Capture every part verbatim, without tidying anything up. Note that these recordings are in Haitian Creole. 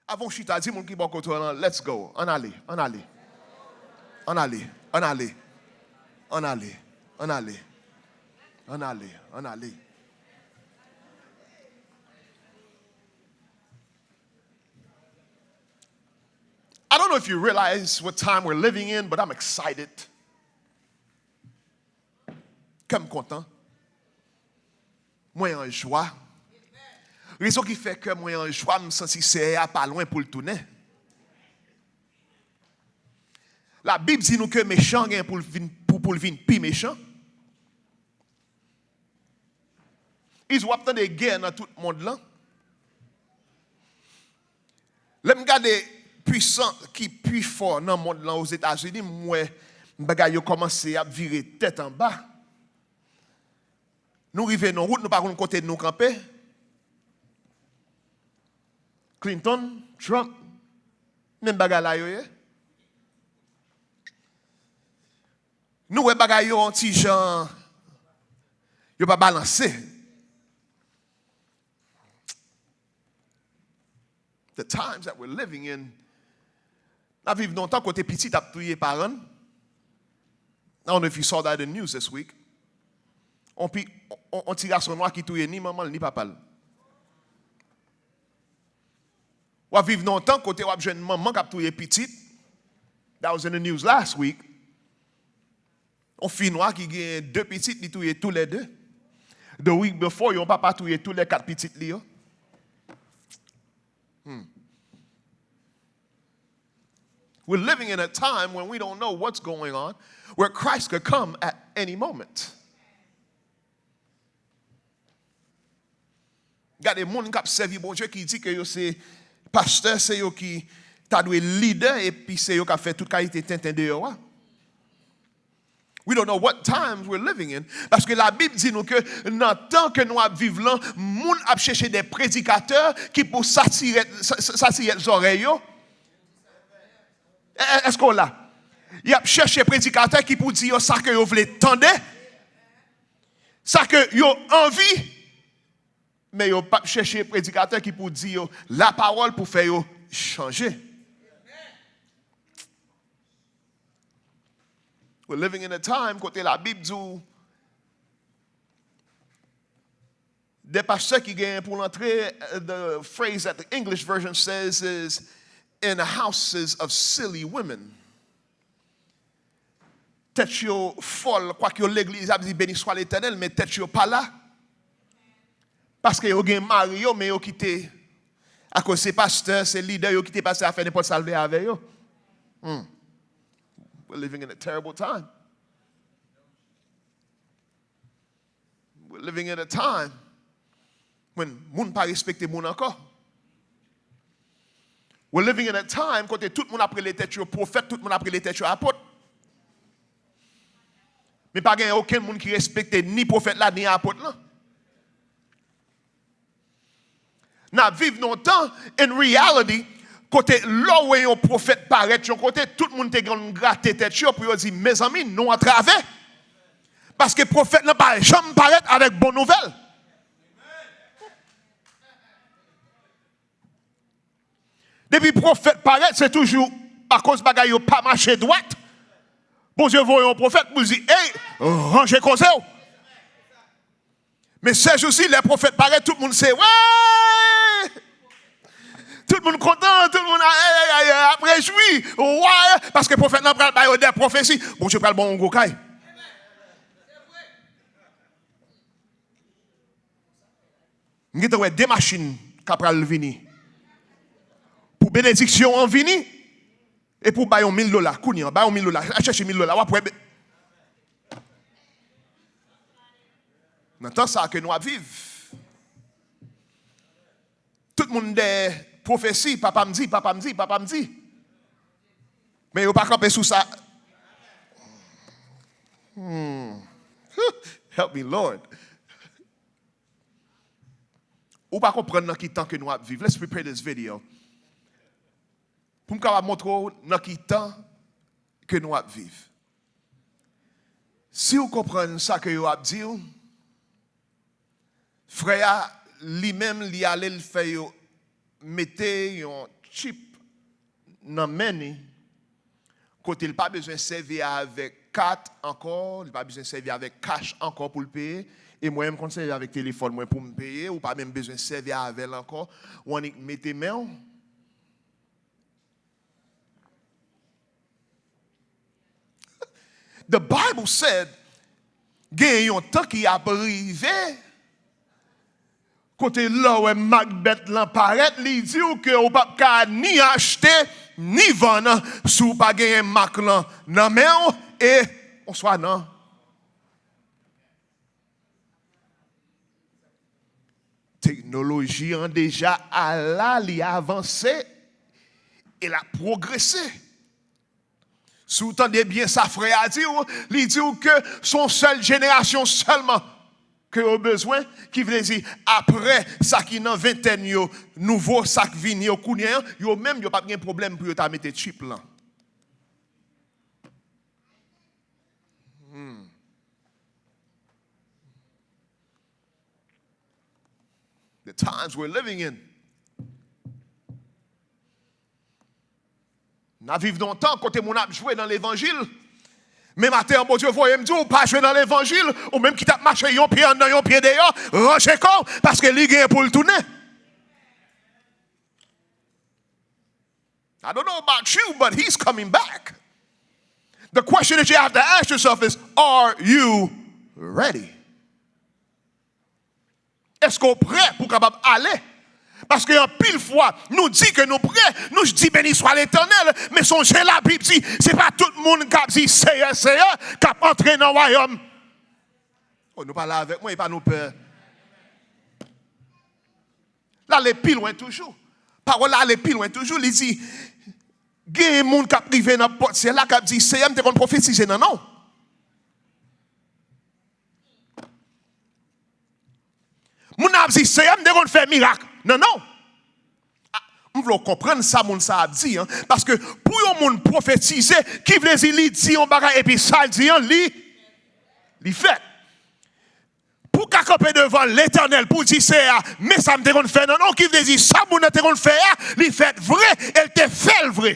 Avan w chita, di moun ki bò kote w lan, let's go. Ann ale, ann ale. Ann ale, ann ale. Ann ale, ann ale. Ann ale, ann ale. I don't know if you realize what time we're living in, but I'm excited. Kè m kontan. Mwen an jwa. Rezon ki fè kè mwen an jwa, m santi Seyè a pa lwen pou l tounen. Labib di nou ke mechan gen pou l vin, pou, pou l vin pi mechan. Is w ap tande gè nan tout mond lan. Lè m gade pwisan ki pi fò nan mond lan, Ozetazini, m wè bagay yo kòmanse ap vire tèt anba. Nou rive nan wout, nou pa konn kote nou kanpe. Clinton, Trump, menm bagay la yo ye. Nou wè bagay yo yon ti jan, yo pa balanse. The times that we're living in, n ap viv nan yon tan kote pitit ap touye paran l. I don't know if you saw that in the news this week. On pi, on, on ti gason nwa ki touye ni manman l ni papa l. W ap viv nan yon tan kote w ap jwenn manman k ap touye pitit. That was in the news last week. On fi nwa ki gen de pitit, li touye toulède. The week before, yon papa touye toulè kat pitit li yo. Hmm. We're living in a time when we don't know what's going on, where Christ could come at any moment. Gade moun k ap sèvi Bondye ki di ke yo se pastè, se yo ki ta dwe lidè, epi se yo k ap fè tout kalite tenten deyò a. We don't know what times we're living in. Paske Labib di nou ke nan tan ke nou ap viv lan, moun ap chèche de predikatè ki pou satire, sa-, sa-, satire zòrèy yo. È-, è-, èske w la? Y ap chèche predikatè ki pou di yo sa ke yo vle tande, sa ke yo anvi, men yo p ap chèche predikatè ki pou di yo lapawòl pou fè yo chanje. We're living in a time kote Labib di w, de pastè ki genyen pou l antre, the phrase that the English version says is, in houses of silly women. Tèt yo fòl, kwak yo legliz ap di beni swa Letènèl, men tèt yo pa la. Paske yo gen mari yo, men yo kite, akoz se pastè, se lidè, yo kite pastè a fè nenpòt sa l vle avè yo. Hmm. We're living in a terrible time. We're living in a time when moun pa respekte moun ankò. We're living in a time kote tout moun ap rele tèt yo pwofèt, tout moun ap rele tèt yo apot. Men pa gen okenn moun ki respekte ni pwofèt la, ni apot lan. N ap viv nan yon tan, in reality, kote lè w wè yon pwofèt parèt yon kote, tout moun te konn grate tèt yo pou yo di, mezanmi, nou antrave. Paske pwofèt lan pa janm parèt avèk bon nouvèl. Depi pwofèt parèt, se toujou akoz bagay yo pa mache dwat. Bondye voye yon pwofèt pou l di, ey, ranje koze w. Men sèjousi, lè pwofèt parèt, tout moun se, wè! Tout moun kontan, tout moun a, ay, ay, ay, ap rejwi. Why? Paske pwofèt lan pral ba yo de pwofesi. Bondye pral ba w yon gwo kay. M gentan wè de machin k ap pral vini. Pou benediksyon an vini, epi w bay yon mil dola. Kounye a, bay yon mil dola. Al chèche mil dola. W ap wè be-, nan tan sa a ke nou ap viv. Tout moun dèyè pwofesi, papa m di, papa m di, papa m di. Men yo pa kanpe sou sa. Hmm. Help me, Lord. Ou pa konprann nan ki tan ke nou ap viv. Let's prepare this video. Pou m kapab montre w nan ki tan ke nou ap viv. Si w konprann sa ke yo ap di w, frè a, li menm, li ale, l fè yo mete yon chip nan men li, kote l pa bezwen sèvi avèk kat ankò, li pa bezwen sèvi avèk kach ankò pou l peye. E mwen menm konn sèvi avèk telefòn mwen pou m peye, ou pa menm bezwen sèvi avè l ankò. Ou annik mete men w. The Bible said, gen yon tan ki ap rive, kote lè w wè mak bèt lan parèt, li di w ke w p ap ka ni achte, ni vann, si w pa genyen mak lan nan men w, e, oswa nan. Teknoloji an deja ala, li avanse, e l ap pwogrese. Si w tande byen sa frè a di w, li di w ke se yon sèl jenerasyon sèlman ke yo bezwen, ki vle di, apre sa ki nan ventèn yo, nouvo sa k vini yo kounye a, yo menm, yo p ap gen pwoblèm pou yo ta mete chip lan. Hmm. The times we're living in. N ap viv nan yon tan kote moun ap jwe nan levanjil. Men maten an, Bondye voye m di w, pa jwe nan levanjil, ou menm ki t ap mache yon pye anndan, yon pye deyò, ranje kò w, paske li gen pou l tounen. I don't know about you, but he's coming back. The question that you have to ask yourself is, are you ready? Èske w prè pou w kapab ale? Paske anpil fwa, nou di ke nou prè, nou di beni swa Letènèl, men sonje Labib di, se pa tout moun k ap di, Seyè, Seyè, k ap antre nan wayòm. Oh, nou pa la avèk mwen, e pa nou pè. L ale pi lwen toujou. Pawòl la ale pi lwen toujou, li di, gen moun k ap rive nan pòt syèl la, k ap di, Seyè, m te konn pwofetize nan non w. Moun nan ap di, Seyè, m te konn fè mirak. Non, non. Ah, m vle w konprann sa moun sa ap di an. Paske pou yon moun pwofetize, ki vle di li di yon bagay epi sa l di an, li, li fèt. Pou w ka kanpe devan Letènèl pou w di, Seyè, men sa m te konn fè nan non w, ki vle di sa moun nan te konn fè a, li fèt vre, e l te fè l vre.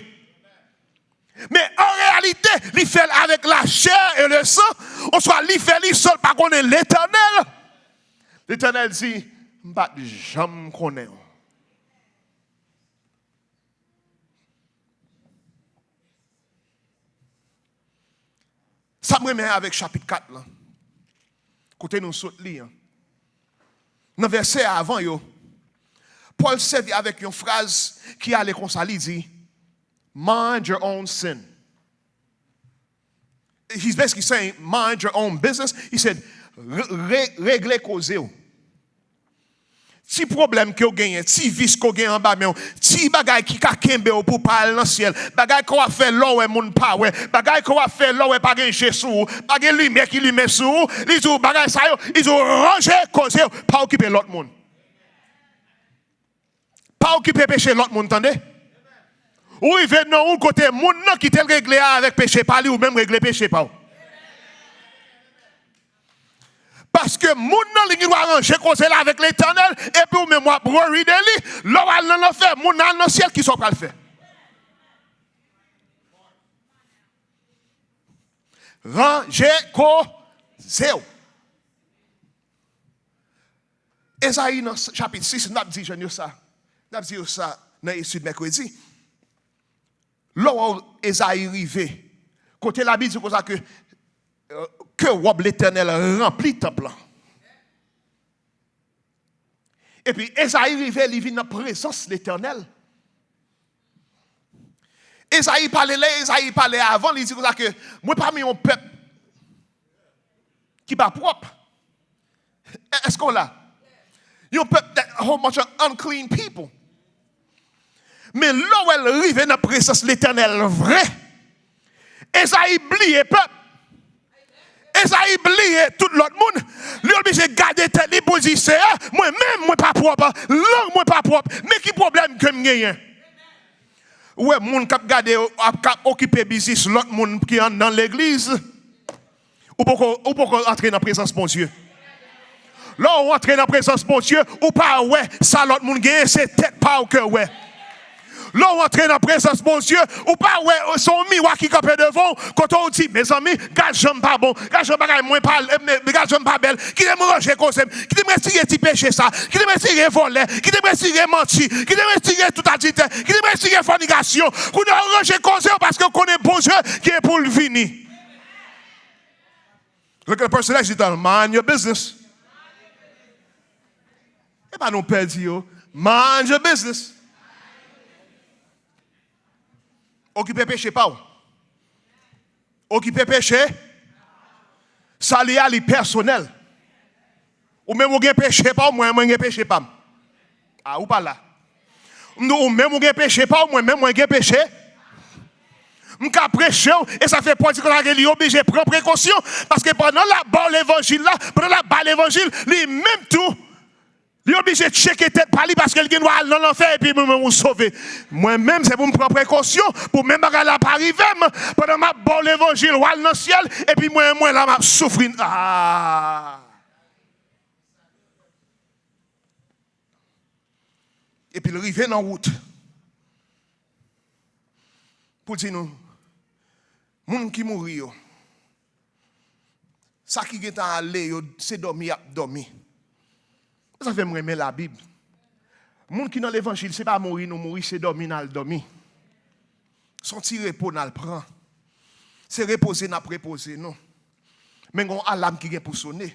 Men an reyalite, li fè l avèk lachè e lesan, oswa li fè li san l pa konnen Letènèl. Letènèl di, m pa t janm konnen w. Sa m renmen avèk chapit kat lan, kote nou sot li an. Nan vèsè avan yo, Pòl sèvi avèk yon fraz ki ale konsa, li di, Mind your own sin. He's basically saying, mind your own business. He said, re, re, regle koze w. Ti pwoblèm ke w genyen, ti vis ke w genyen anba men w, ti bagay ki ka kenbe w pou w pa al nan syèl, bagay ke w ap fè lè w wè moun pa wè, bagay ke w ap fè lè w wè pa gen je sou ou, pa gen limyè ki limen sou ou, li di w bagay sa yo, li di w ranje koze w, pa okipe lòt moun. Pa okipe peche lòt moun, tande. Ou rive nan yon kote moun nan kite l regle a avèk peche pa li, ou menm regle peche pa w. Paske moun nan li gen dwa ranje koze l avèk Letènèl, epi ou menm w ap worry de li. Lè w al nan lanfè, moun nan al nan syèl, kisa w pral fè? Ranje koze w. Ezayi nan s-, chapit sis, n ap di jèn yo sa. N ap di yo sa nan etid mèkredi. Lè w wè Ezayi rive, kote Labib di konsa ke, euh, ke wòb Letènèl ranpli tanp lan. Epi Ezayi rive, li vin nan prezans Letènèl. Ezayi pale, lè Ezayi pale avan, li di konsa ke, mwen pami yon pèp ki pa pwòp. Èske w la? Yon pèp that a whole bunch of unclean people. Men lè w wè l rive nan prezans Letènèl vre, Ezayi bliye pèp. Ezayi bliye tout lòt moun. Li oblije gade tèt li pou l di, Seyè, mwen menm, mwen pa pwòp. Lang mwen pa pwòp. Men ki pwoblèm ke m genyen? Ou wè moun k ap gade, ap, k ap okipe biznis lòt moun ki anndan legliz. Ou poko, ou poko antre nan prezans Bondye. Lè w antre nan prezans Bondye, ou pa wè sa lòt moun genyen, se tèt pa w ke w wè. Lè w antre nan prezans Bondye, ou pa wè se yon miwa ki kanpe devan w, kote w di, mezanmi, gad jan m pa bon, gad jan bagay mwen pa, gad jan m pa bèl, kite m ranje koze m, kite m retire ti peche sa, kite m retire vòlè, kite m retire manti, kite m retire tout adiltè, kite m retire fònikasyon. Kounye a w ranje koze w paske w konnen Bondye gen pou l vini. Look at the person next to you, tell them, mind your business. E pa nou pèdi yo. Mind your business. Okipe peche pa w. Okipe peche. Sa li a, li pèsonèl. Ou menm ou gen peche pa w, mwen, mwen gen peche pa m. A, ou pa la. M di w, ou menm ou gen peche pa w, mwen menm mwen gen peche. M ka preche w, e sa fè pwòdigal la li oblije pran prekosyon, paske pandan l ap ba w levanjil la, pandan l ap bay levanjil, li menm tou, li oblije tcheke tèt pa li, paske l gen dwa al nan lanfè, epi mwen menm ou sove. Mwen menm, se pou m pran prekosyon, pou menm bagay la pa rive m, pandan m ap ba w levanjil, w al nan syèl, epi mwen, mwen la, m ap soufri. Ah! Epi l rive nan wout pou l di nou, moun ki mouri yo, sa ki gentan ale yo, se dòmi y ap dòmi. Se sa fè m renmen Labib. Moun ki nan levanjil, se pa mouri nou mouri, se dòmi n al dòmi. Se yon ti repo n al pran. Se repoze n ap repoze nou. Men gen yon alam ki gen pou sone.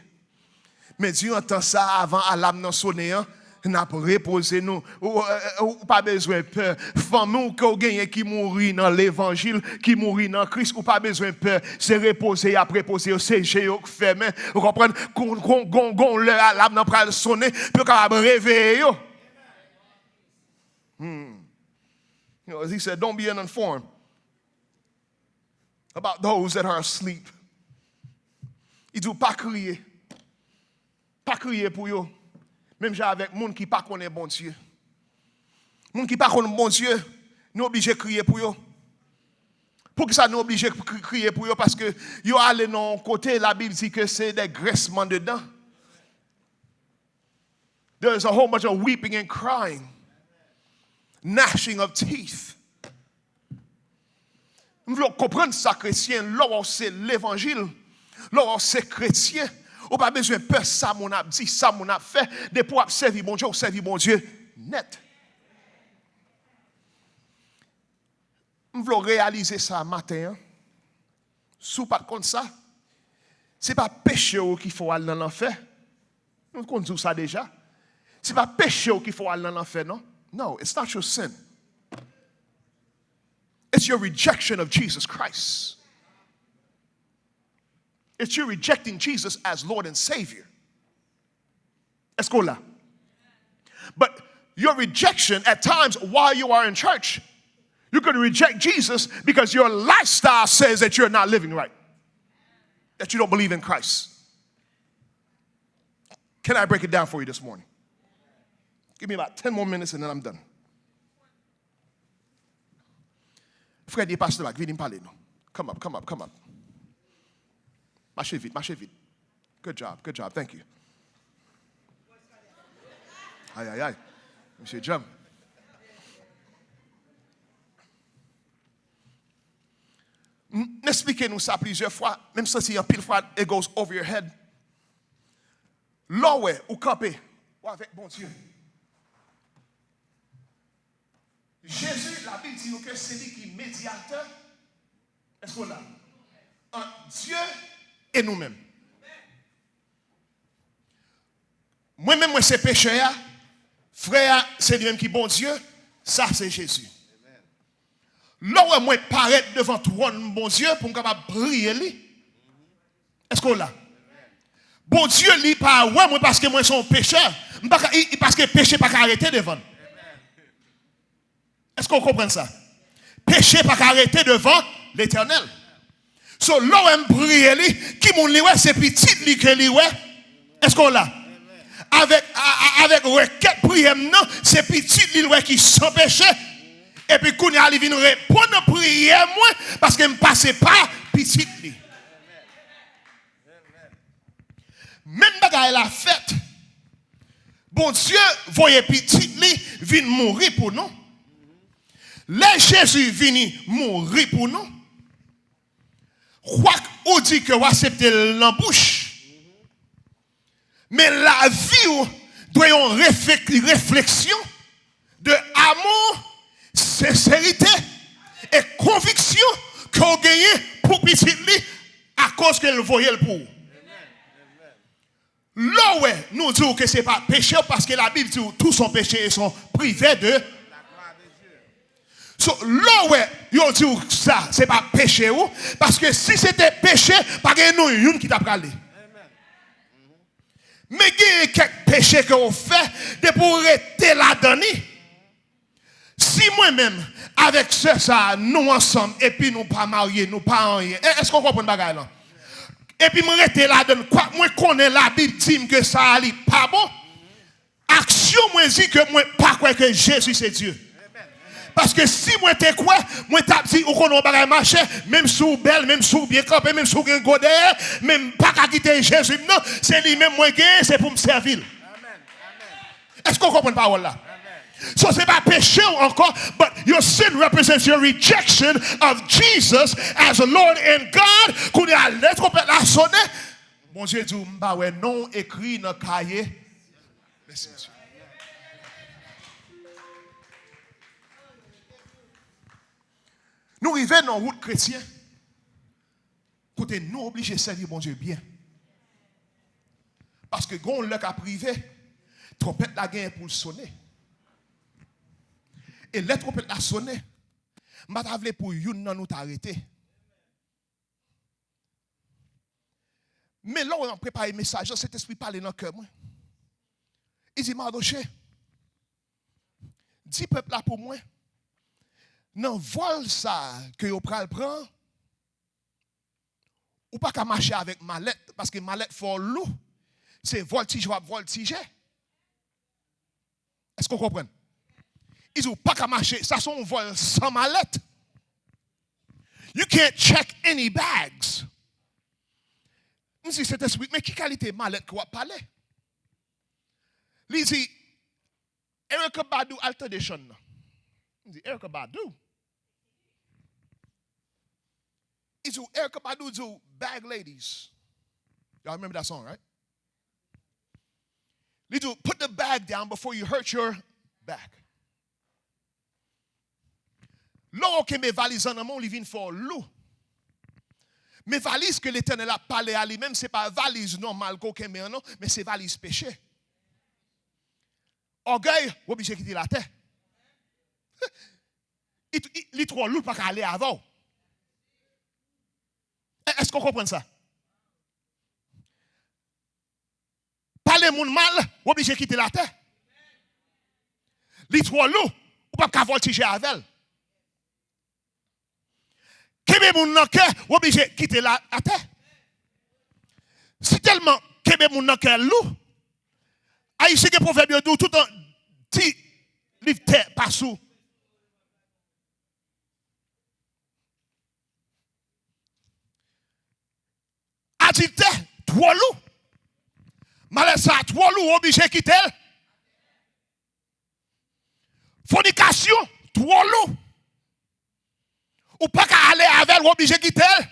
Men diran tan sa a, avan alam nan sone an, n ap repoze nou. Ou, ou, ou pa bezwen pè. Fanmi w ke w genyen ki mouri nan levanjil, ki mouri nan Kris, ou pa bezwen pè. Se repoze y ap repoze yo, se je yo k fèmen. Ou konprann? Gon, gon, gon, gon lè alam nan pral sonnen pou yo kapab reveye yo. Hmm. You know, as he said, don't be uninformed about those that are asleep. Li di w pa kriye. Pa kriye pou yo. Menm jan avèk moun ki pa konnen Bondye. Moun ki pa konn Bondye, nou oblije kriye pou yo. Poukisa nou oblije kri-, kriye pou yo? Paske yo ale nan yon kote, Labib di ke se des grincements de dents. There is a whole bunch of weeping and crying, gnashing of teeth. M vle w konprann sa, kretyen, lè w se levanjil, lè w se kretyen, ou pa bezwen pè sa moun ap di, sa moun ap fè. Depi w ap sèvi Bondye, w sèvi Bondye nèt. M vle w reyalize sa maten an. Si w pa t konn sa, se pa peche w ki fè w al nan lanfè. Nou konn di w sa deja. Se pa peche w ki fè w al nan lanfè, non. No, it's not your sin. It's your rejection of Jesus Christ. It's you rejecting Jesus as Lord and Savior. Èske w la? But your rejection at times while you are in church, you can reject Jesus because your lifestyle says that you're not living right, that you don't believe in Christ. Can I break it down for you this morning? Give me about ten more minutes and then I'm done. Frè Dieu, Pastor Mac, vini m pale nou. Come up, come up, come up. Mache vit, mache vit. Good job, good job, thank you. Ay, ay, ay. Misye djanm. M, m eksplike nou sa plizyè fwa, men m santi anpil fwa it goes over your head. Lè w wè ou kanpe, ou avèk Bondye. Jezi, Labib di nou ke se li ki medyatè, èske w la? Ant Dye e nou menm. Mwen menm, mwen se pechè a, frè a, se li menm ki Bondye, sa se Jezi. Lè w wè mwen parèt devan twòn Bondye pou m kapab priye li, èske w la? Bondye, li pa wè mwen paske mwen se yon pechè. M pa ka, i, i, paske peche pa ka rete devan l. Èske w konprann sa? Peche pa ka rete devan Letènèl. So, lè w wè m priye li, ki moun li wè? Se pitit li ke li wè. Èske w la? Avèk, a, a, avèk rekèt priyè m nan, se pitit li l wè ki san peche. Epi kounye a, li vin reponn priyè mwen, paske m pase pa pitit li. Menm bagay la fèt Bondye voye pitit li vin mouri pou nou. Lè Jezi vini mouri pou nou, kwak ou di ke w aksepte l nan bouch, men lavi w dwe yon reflek- refleksyon de amou, senserite e konviksyon ke w genyen pou pitit li akoz ke l voye l pou ou. Lè w wè nou di w ke se pa peche w, paske Labib di w tout son péché et sont privés de. So, lè w wè yo di w sa, se pa peche ou, paske si se te peche, pa gen nou youn ki t ap prale. Men genyen kèk peche ke w fè, depi w rete ladan li, si mwen menm avèk sè sa a, nou ansanm, epi nou pa marye, nou pa anyen, e- èske w konprann bagay lan? Epi mwen rete ladan l, kwak mwen konnen Labib di m ke sa a li pa bon, aksyon mwen di ke mwen pa kwè ke Jezi se Dye. Paske si mwen te kwè, mwen t ap di, ou konnen yon bagay mache, menm si w bèl, menm si w byen kanpe, menm si w gen gwo dèyè, men m pa ka kite Jezi m nan, se li menm mwen genyen, se pou m sèvi l. Èske w konprann pawòl la? So, se pa peche w ankò, but your sin represents your rejection of Jesus as Lord and God. Kounye a, lè twonpèt la sonnen, Bondye di w, m pa wè non w ekri nan kaye. Mèsi, mesye. Nou rive nan wout kretyen, kote nou oblije sèvi Bondye byen. Paske gen yon lè k ap rive, twonpèt la genyen pou l sonnen. E lè twonpèt la sonnen, m pa ta vle pou youn nan nou ta rete. Men lè w ap prepare mesaj lan, Sentespri pale nan kè mwen. Li di, Mardochée, di pèp la pou mwen, nan vòl sa a ke yo pral pran, ou pa ka mache avèk malèt, paske malèt fè w lou. Se vòltije w ap vòltije. Èske w konprann? Li di w pa ka mache, sa se yon vòl san malèt. You can't check any bags. M di, Sentespri, men ki kalite malèt ke w ap pale? Li di, Erykah Badu, al tande chan nan. M di, Erykah Badu? Li di w, Erykah Badu di w, bag ladies. Y'all remember that song, right? Li di w, put the bag down before you hurt your back. Lè w kenbe valiz lan nan men w, li vin fè w lou. Men valiz ke Letènèl ap pale a li menm, se pa valiz nòmal ke w kenbe an non, men se valiz peche. Ògèy, w oblije kite l atè. Li, li, li twò lou, l pa ka ale avè w. È-, èske w konprann sa? Pale moun mal, w oblije kite l atè. Li twò lou, ou p ap ka vòltije avè l. Kenbe moun nan kè, w oblije kite l a- atè. Si tèlman kenbe moun nan kè lou, Ayisyen gen pwovèb yo di w tout an di liv tè pa sou. Adiltè twò lou. Malèt sa a twò lou, w oblije kite l. Fònikasyon twò lou. Ou pa ka ale avè l, w oblije kite l.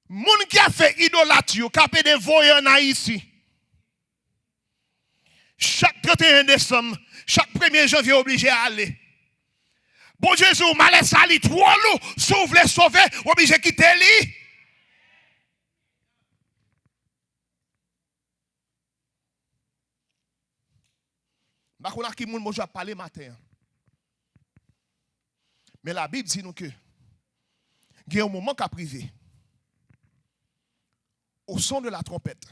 Moun ki ap fè idolatri yo, k ap ede voye ann Ayiti, chak trannteyen desanm, chak premye janvye, oblije ale. Bondye di w, malèt sa li twò lou, si w vle sove, w oblije kite li. M pa konn a ki moun Bondye ap pale maten an. Men Labib di nou ke gen yon moman k ap rive. Au son de la trompette,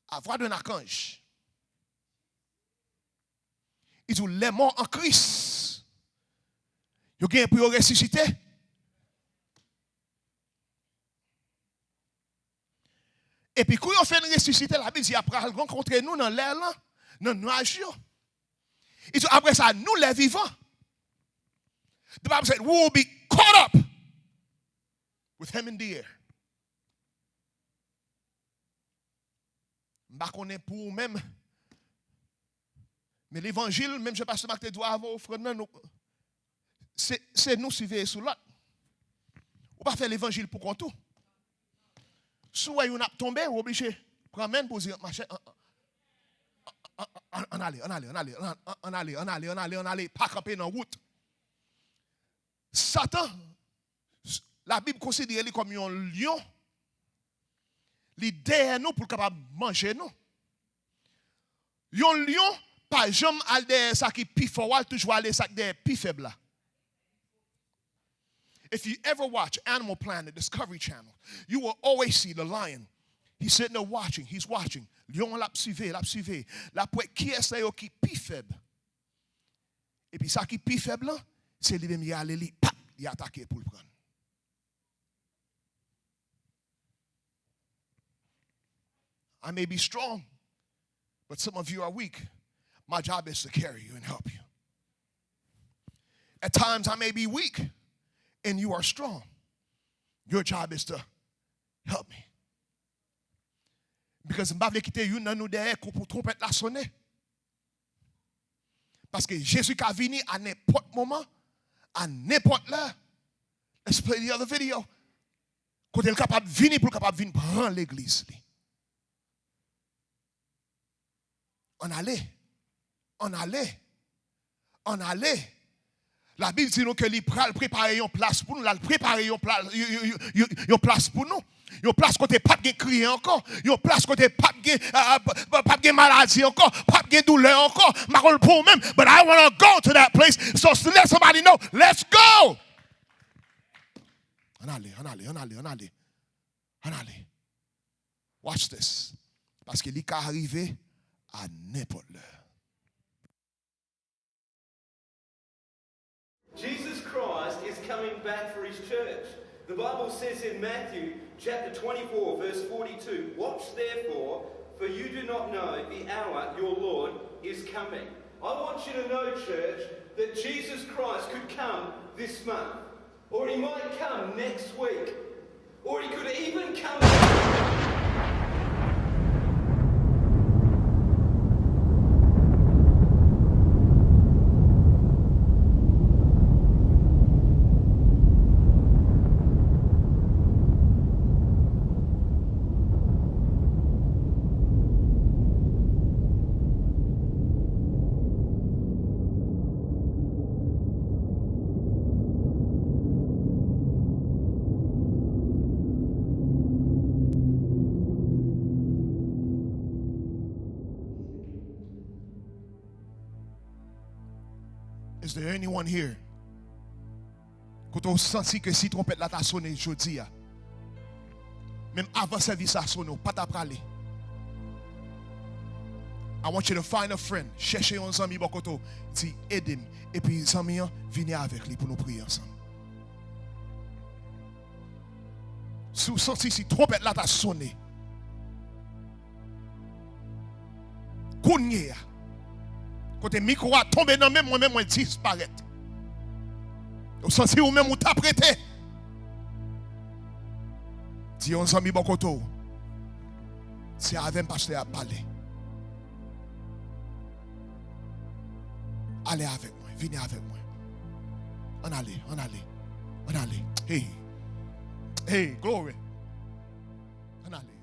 à voix d'un archange, li di w, les morts en Christ, yo gen pou yo resisite. Epi kou yo fin resisite, Labib di, y ap pral rankontre nou nan lè lan, nan nwaj yo. Li di, apre sa, nou, lè vivan, the Bible said, we will be caught up with him in the air. M pa konnen pou ou menm. Men levanjil, menm jan pastè Mak te di w avan ofrann nan, nou, se, se nou siveye sou lòt. Ou pa fè levanjil pou kont ou. Si w wè youn ap tonbe, ou oblije pran men l pou w di, machè, an, an, an, an, ann ale, ann ale, ann ale, ann, ann ale, ann ale, ann ale, ann ale, pa kanpe nan wout. Satan, Labib konsidere li kòm yon lyon. Li dèyè nou pou l kapab manje nou. Yon lyon pa janm al dèyè sa ki pi fò a, l toujou ale sa k dèyè pi fèb la. If you ever watch Animal Planet, Discovery Channel, you will always see the lion. He's sitting there watching, he's watching. Lyon an l ap siveye, l ap siveye. L ap wè kiyès nan yo ki pi fèb. Epi sa ki pi fèb lan, se li menm li ale, li, pap, li atake pou l pran. I may be strong, but some of you are weak. My job is to carry you and help you. At times I may be weak and you are strong. Your job is to help me. Because m pa vle kite youn nan nou dèyè kou pou twonpèt la sonnen. Paske Jezi ka vini a nenpòt moman, a nenpòt lè. Let's play the other video. Kote l kapab vini pou l kapab vin pran legliz li. Ann ale. Ann ale. Ann ale. Labib di nou ke li pral prepare yon plas pou nou. L al prepare yon pla-, yon, yon, yon, yon plas pou nou. Yon plas kote p ap gen kriye ankò. Yon plas kote p ap gen, ah, ah, p-, p-, p ap gen maladi ankò. P ap gen doulè ankò. M pa konn pou ou menm, but I wanna go to that place. So let somebody know, let's go! Ann ale, ann ale, ann ale, ann ale. Ann ale. Watch this. Paske li ka rive a nenpòt lè. Jesus Christ is coming back for his church. The Bible says in Matthew chapter twenty-four, verse forty-two, "Watch therefore, for you do not know the hour your Lord is coming." I want you to know, church, that Jesus Christ could come this month. Or he might come next week. Or he could even come. Is there anyone here? Kote w santi ke si twonpèt la ta sone jodi a, menm avan sèvis la sone, w pa ta prale. I want you to find a friend. Chèche yon zanmi bò kote w. Di, "Ede m." Epi zanmi an, vini avèk li pou nou priye ansanm. Si w santi si twonpèt la ta sone, kounye a, kote mikwo a tonbe nan men mwen, men mwen disparèt. Ou santi ou menm ou t ap rete. Di yon zanmi bò kote w, "Se avè m pastè a ap pale. Ale avèk mwen, vini avèk mwen. Ann ale, ann ale, ann ale." Hey. Hey, glory. Ann ale.